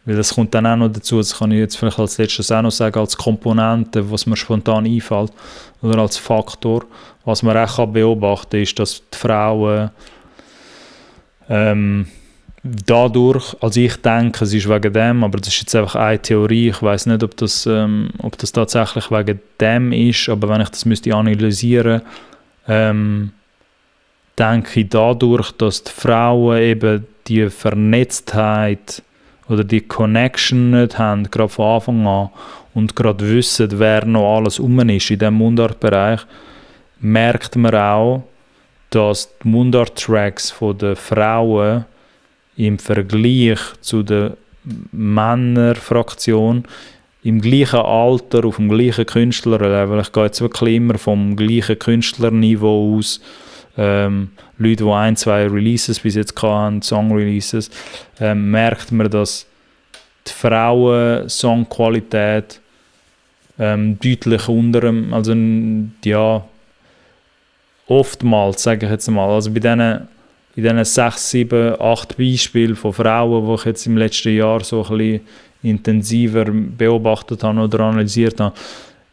Weil das kommt dann auch noch dazu, das kann ich jetzt vielleicht als letztes auch noch sagen, als Komponente, was mir spontan einfällt, oder als Faktor. Was man auch beobachten kann, ist, dass die Frauen dadurch, also ich denke, es ist wegen dem, aber das ist jetzt einfach eine Theorie, ich weiß nicht, ob das tatsächlich wegen dem ist, aber wenn ich das müsste analysieren, denke ich dadurch, dass die Frauen eben die Vernetztheit oder die Connection nicht haben, gerade von Anfang an, und gerade wissen, wer noch alles rum ist in diesem Mundartbereich, merkt man auch, dass die Mundart-Tracks der Frauen im Vergleich zu der Männerfraktion im gleichen Alter, auf dem gleichen Künstlerlevel, ich gehe jetzt wirklich immer vom gleichen Künstlerniveau aus, Leute, die 1-2 Releases bis jetzt hatten, Song-Releases, merkt man, dass die Frauen-Songqualität deutlich unter dem, also ja, oftmals, sage ich jetzt mal, also bei diesen 6, 7, 8 Beispielen von Frauen, die ich jetzt im letzten Jahr so ein bisschen intensiver beobachtet habe oder analysiert habe,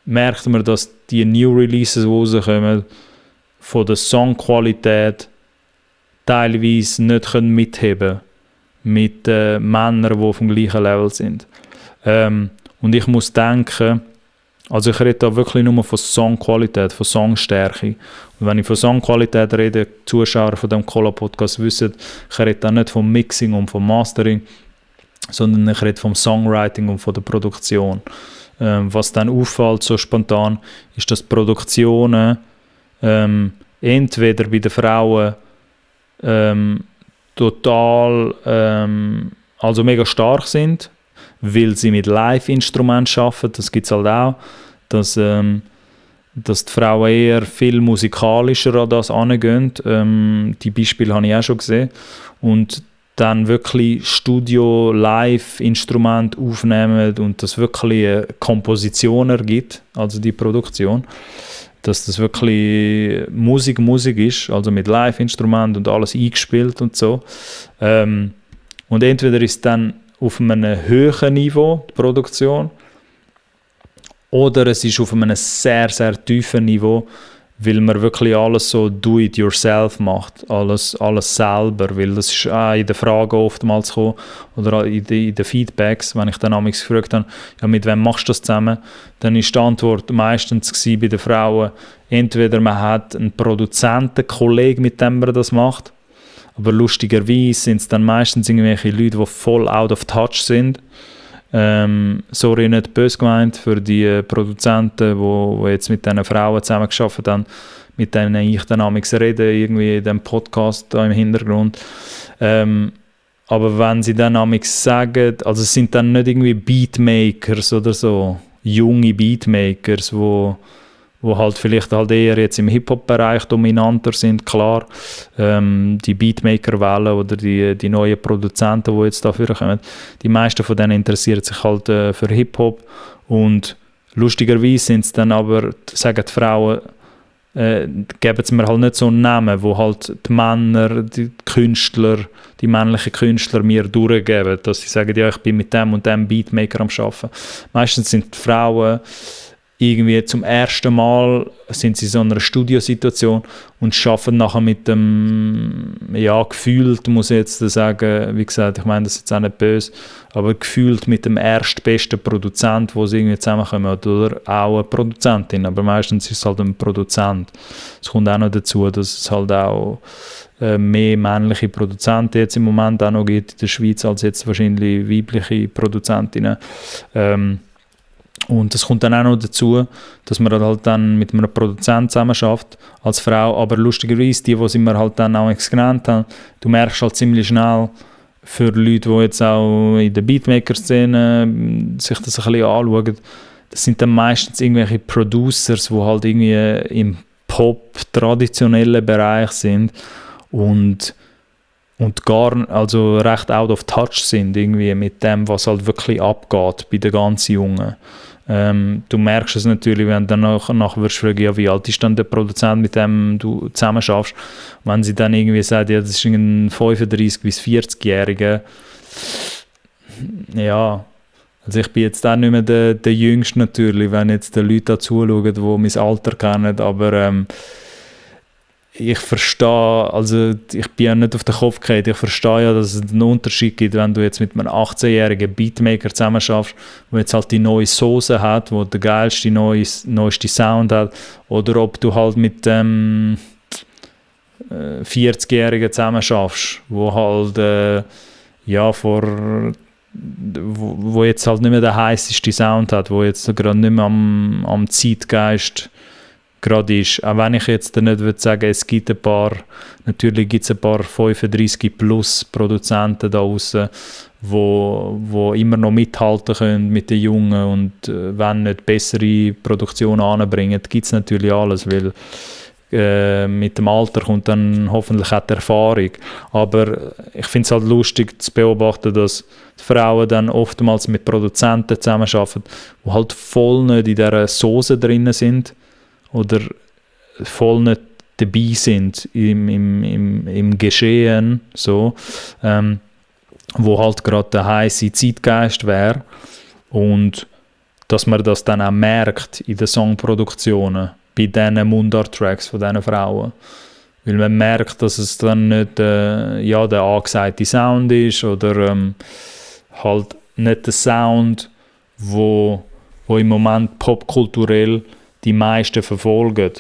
merkt man, dass die New Releases, die rauskommen, von der Songqualität teilweise nicht mitheben mit Männern, die auf dem gleichen Level sind. Und ich muss denken, also ich rede da wirklich nur von Songqualität, von Songstärke. Und wenn ich von Songqualität rede, die Zuschauer von diesem Cola-Podcast wissen, ich rede da nicht vom Mixing und vom Mastering, sondern ich rede vom Songwriting und von der Produktion. Was dann auffällt, so spontan, ist, dass Produktionen entweder bei den Frauen total, also mega stark sind, weil sie mit Live-Instrumenten arbeiten, das gibt es halt auch, dass die Frauen eher viel musikalischer an das angehen. Die Beispiele habe ich auch schon gesehen. Und dann wirklich Studio-Live-Instrumente aufnehmen und das wirklich eine Komposition ergibt, also die Produktion. Dass das wirklich Musik ist, also mit Live-Instrumenten und alles eingespielt und so. Und entweder ist dann auf einem höheren Niveau die Produktion oder es ist auf einem sehr, sehr tiefen Niveau, weil man wirklich alles so do-it-yourself macht, alles selber, weil das ist auch in den Fragen oftmals gekommen oder in den Feedbacks, wenn ich dann amigs gefragt habe, ja, mit wem machst du das zusammen, dann ist die Antwort meistens bei den Frauen, entweder man hat einen Produzentenkollegen, mit dem man das macht, aber lustigerweise sind es dann meistens irgendwelche Leute, die voll out of touch sind. Sorry, nicht böse gemeint für die Produzenten, die jetzt mit diesen Frauen zusammengearbeitet haben, mit denen ich dann amigs rede, irgendwie in diesem Podcast da im Hintergrund. Aber wenn sie dann amigs sagen, also es sind dann nicht irgendwie Beatmakers oder so, junge Beatmakers, wo halt vielleicht halt eher jetzt im Hip-Hop-Bereich dominanter sind, klar. Die Beatmaker-Welle oder die neuen Produzenten, die jetzt dafür kommen, die meisten von denen interessieren sich halt für Hip-Hop und lustigerweise sind es dann aber, sagen die Frauen, geben sie mir halt nicht so einen Namen, wo halt die Männer, die Künstler, die männlichen Künstler mir durchgeben, dass sie sagen, ja, ich bin mit dem und dem Beatmaker am Arbeiten. Meistens sind die Frauen irgendwie zum ersten Mal sind sie in so einer Studiosituation und arbeiten nachher mit dem, ja, gefühlt, muss ich jetzt sagen, wie gesagt, ich meine das ist jetzt auch nicht böse, aber gefühlt mit dem erstbesten Produzent, wo sie irgendwie zusammenkommen, oder auch eine Produzentin, aber meistens ist es halt ein Produzent. Es kommt auch noch dazu, dass es halt auch mehr männliche Produzenten jetzt im Moment auch noch gibt in der Schweiz, als jetzt wahrscheinlich weibliche Produzentinnen. Und es kommt dann auch noch dazu, dass man halt dann mit einem Produzenten zusammenarbeitet als Frau, aber lustigerweise, die sie mir halt dann auch genannt haben, du merkst halt ziemlich schnell für Leute, die jetzt auch in der Beatmaker-Szene sich das ein bisschen anschauen, das sind dann meistens irgendwelche Producers, die halt irgendwie im Pop-traditionellen Bereich sind und also recht out of touch sind irgendwie mit dem, was halt wirklich abgeht bei den ganz Jungen. Du merkst es natürlich, wenn du dann nachher wirst fragen, ja, wie alt ist dann der Produzent, mit dem du zusammen schaffst. Wenn sie dann irgendwie sagt, ja, das ist ein 35- bis 40-Jähriger, ja, also ich bin jetzt auch nicht mehr der Jüngste natürlich, wenn jetzt die Leute da zuschauen, die mein Alter kennen, aber ich verstehe, also ich bin ja nicht auf den Kopf gefallen, ich verstehe ja, dass es einen Unterschied gibt, wenn du jetzt mit einem 18-jährigen Beatmaker zusammen schaffst, der jetzt halt die neue Soße hat, wo der geilste, neueste Sound hat, oder ob du halt mit dem 40-Jährigen zusammen schaffst, wo halt wo jetzt halt nicht mehr der heißeste Sound hat, wo jetzt gerade nicht mehr am Zeitgeist gerade ist. Auch wenn ich jetzt nicht würde sagen, es gibt natürlich gibt es ein paar 35+ Produzenten da draussen, wo immer noch mithalten können mit den Jungen und wenn nicht bessere Produktionen anbringen, gibt es natürlich alles, weil mit dem Alter kommt dann hoffentlich auch die Erfahrung. Aber ich finde es halt lustig zu beobachten, dass die Frauen dann oftmals mit Produzenten zusammenarbeiten, die halt voll nicht in dieser Soße drin sind oder voll nicht dabei sind im Geschehen, so, wo halt gerade der heiße Zeitgeist wäre und dass man das dann auch merkt in den Songproduktionen bei diesen Mundart-Tracks von diesen Frauen. Weil man merkt, dass es dann nicht der angesagte Sound ist oder halt nicht der Sound, wo im Moment popkulturell die meisten verfolgen.